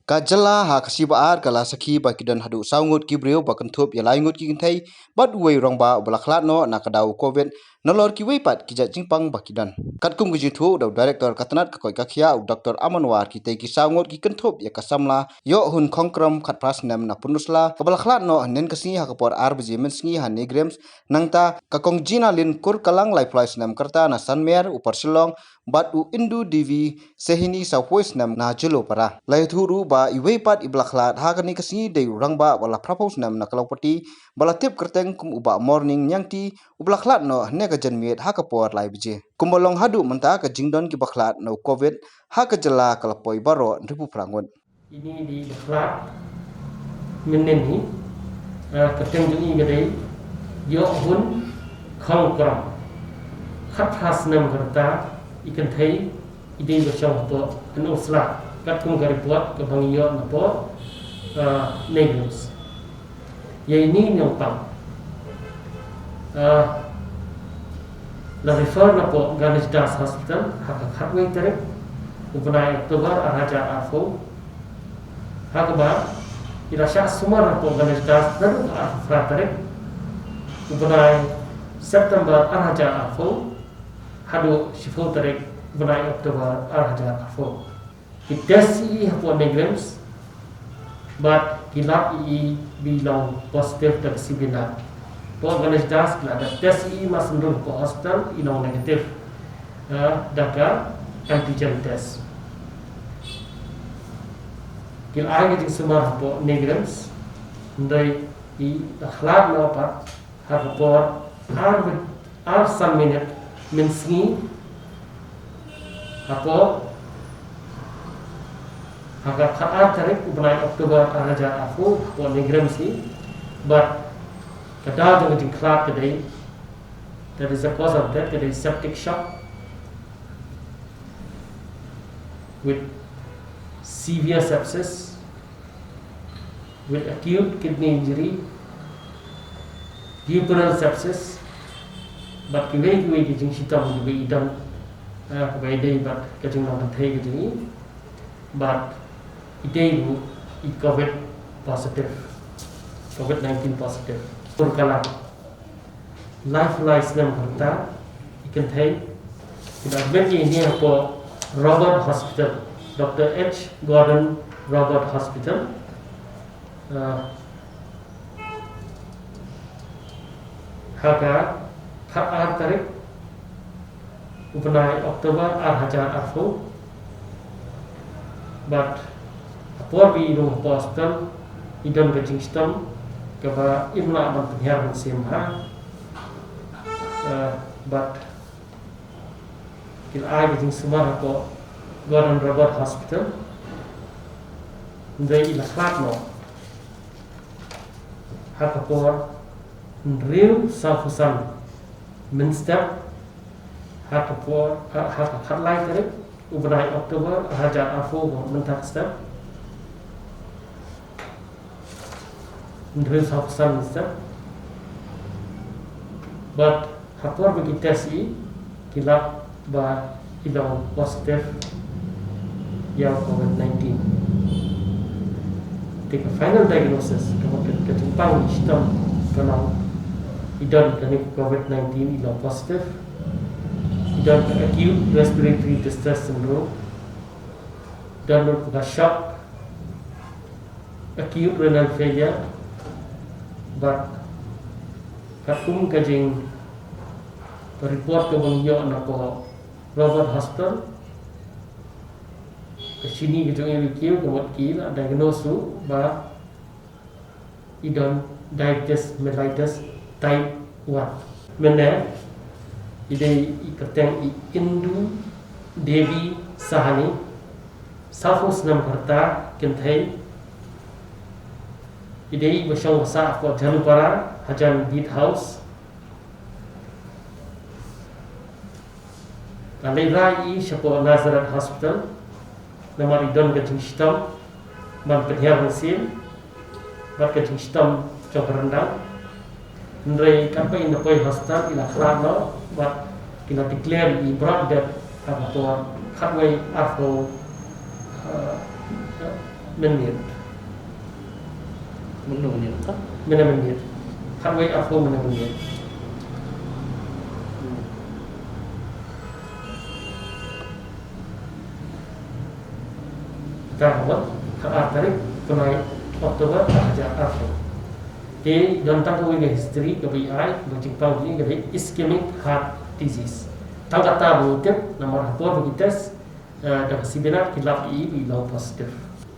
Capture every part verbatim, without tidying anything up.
Ka jylla ha ka sngi ba ar ka la sakhi ba ki don haduh saw ngut ki briew ba kynthup ïa lai ngut ki kynthei bad uwei u rangbah uba la khlad noh na ka daw u Covid, nalor kiwei pat ki jait jingpang ba ki don. Katkum ka jingthoh da u Director ka tnat ka koit ka khiah u Doctor Aman War, kitei ki saw ngut ki kynthup ïa ka samla Ïohun Khongkrom khatphra snem na Pynursla kaba la khlad noh hynnin ka sngi ha ka por ar baje mynsngi ha NEIGRIHMS, nangta ka Kong Jinalin Kurkalang laiphew lai snem ka rta na Sanmer Upper Shillong, bad u Indu Devi Sehini sawphew snem na Jyllopara. La ïathuh ruh ba iwei pat iba la khlad ha kane ka sngi dei u rangbah ba la phraphew snem na Kalaupati ba la tip kyrteng kum u Bah Morning Niangti uba la khlad noh hynne ka janmiet ha ka por lai baje. Kumba long haduh mynta ka jingdon kiba khlad na u Covid ha ka jylla ka la poi baroh hynriewphew phra ngut. Ine i ba khlad mynnin hi, ah, ka kyrteng jong i ka dei Ïohun Khongkrom. Khatphra snem ka rta, i kynthei, i dei ba shong hapoh Pynursla. Katkum ka report kaba ngi ïoh napoh, ah, NEIGRIHMS. Ïa ine i ñiangpang, ah, la refer napoh Ganesh Das Hospital ha ka khatwei tarik u bnai October ar hajar arphew. Ha kaba i la shah sumar napoh Ganesh Das naduh ka arphew phra tarik u bnai September ar hajar arphew haduh shiphew tarik u bnai October ar hajar arphew. Ki test i hapoh NEIGRIHMS bad ki lab i ba i long positive da ka C B lab. Hapoh Ganesh Das ki la da test i mar shen rung hapoh hospital, i long negative, eh, da ka antigen test. Ki la ai ka jingsumar hapoh NEIGRIHMS, hynrei i la khlad noh pat ha ka por ar, ar san minit mynsngi hapoh, ha ka khatar tarik u bnai October ar hajar arphew hapoh NEIGRIHMS hi. Bad ka daw jong ka jingkhlad ka dei, that is the cause of death, ka dei septic shock with severe sepsis, with acute kidney injury, duodenal sepsis, bad kiwei kiwei ki jingshitom kiba i don, eh, kiba i dei bad ka jinglong kynthei ka jong i, bad i dei ruh i Covid positive, Covid nineteen positive. Pyrkhat la laiphew lai snem ka rta, i kynthei, ki la admit ïa ine hapoh Robert Hospital, Doctor H Gordon Robert Hospital. Ah, ha ka khatar tarik u bnai October ar hajar arphew. Bad ha por ba i rung hapoh hospital i don ka jingshitom kaba im lah ban pynhiar mynsiem bha. Eh, bad ki la ai ka jingsumar hapoh Gordon Robert Hospital. Hynrei i la khlad noh ha ka por hynriew sawphew san mynstep, ha ka por, ha, ha ka khatlai tarik u bnai October ar hajar arphew, mynta ka step. Hynriew sawphew san mynstep. Bad ha por ba ki test i, ki lap ba i long positive ïa u Covid nineteen. Te ka final diagnosis, ka mut ka jingpang shitom ka long i don kane ka Covid nineteen, i long positive. I don ka acute respiratory distress syndrome. Don ruh ka shock, acute renal failure. Bad katkum ka jing, ka report kaba ngi ïoh napoh Robert Hospital, ka shini ka jong i ruh ki, ka mut ki la diagnose ruh ba i don diabetes mellitus type one. Mynne i dei i kyrteng i Indu Devi Sahani, sawphew snem ka rta, kynthei. I dei i ba shong basa hapoh Jhalupara hajan Bead House. La leit rah i shapoh Nazareth Hospital namar i don ka jingshitom ban pynhiar mynsiem bad ka jingshitom jong ka ryndang. Hynrei katba i na poi hospital i la khlad noh bad ki la declare i brought death ha ka por khatwei arphew, eh, Mynmiet. Mynno mynmiet ka? Mynne mynmiet. Khatwei arphew mynne mynmiet. Kata ka wan, ka ar tarik, bnai October, ar hajar arphew. Te don tang kawei ka history kaba i ai, ba jingpang jong i ka dei ischemic heart disease. Tang kata ba ngi tip, namar ha por ba ki test, eh, da ka C B nat ki lap i, i long positive.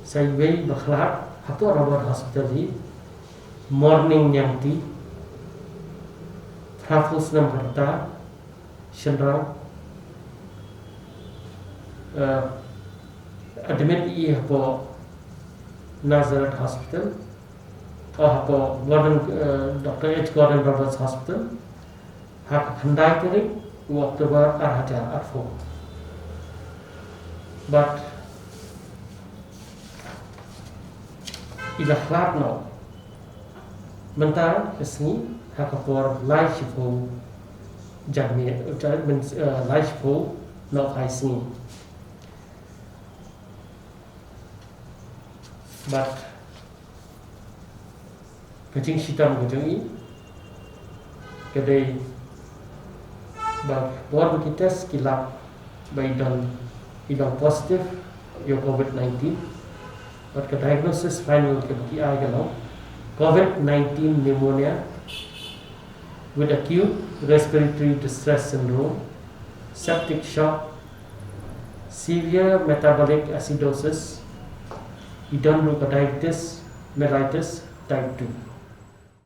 Sa iwei ba khlad, ha por Robert Hospital hi, morning niangtip, phra phew snem ka rta, shynrang, eh, admit i hapoh Nazareth Hospital, oh, hapoh Gordon, eh, Doctor H Gordon Roberts Hospital, ha ka khyndai tarik u October ar hajar arphew. Bad i la khlad noh mynta ka sngi ha ka por lai shiphew janmiet, eh, lai shiphew nohphai sngi. Bad ka jingshitom ka jong i ka dei ba por ba ki test ki lap ba i don, i long positive ïa u COVID nineteen. Bad ka diagnosis final kaba ki ai ka long COVID nineteen pneumonia with acute respiratory distress syndrome, septic shock, severe metabolic acidosis, i don ruh ka diabetes mellitus type two.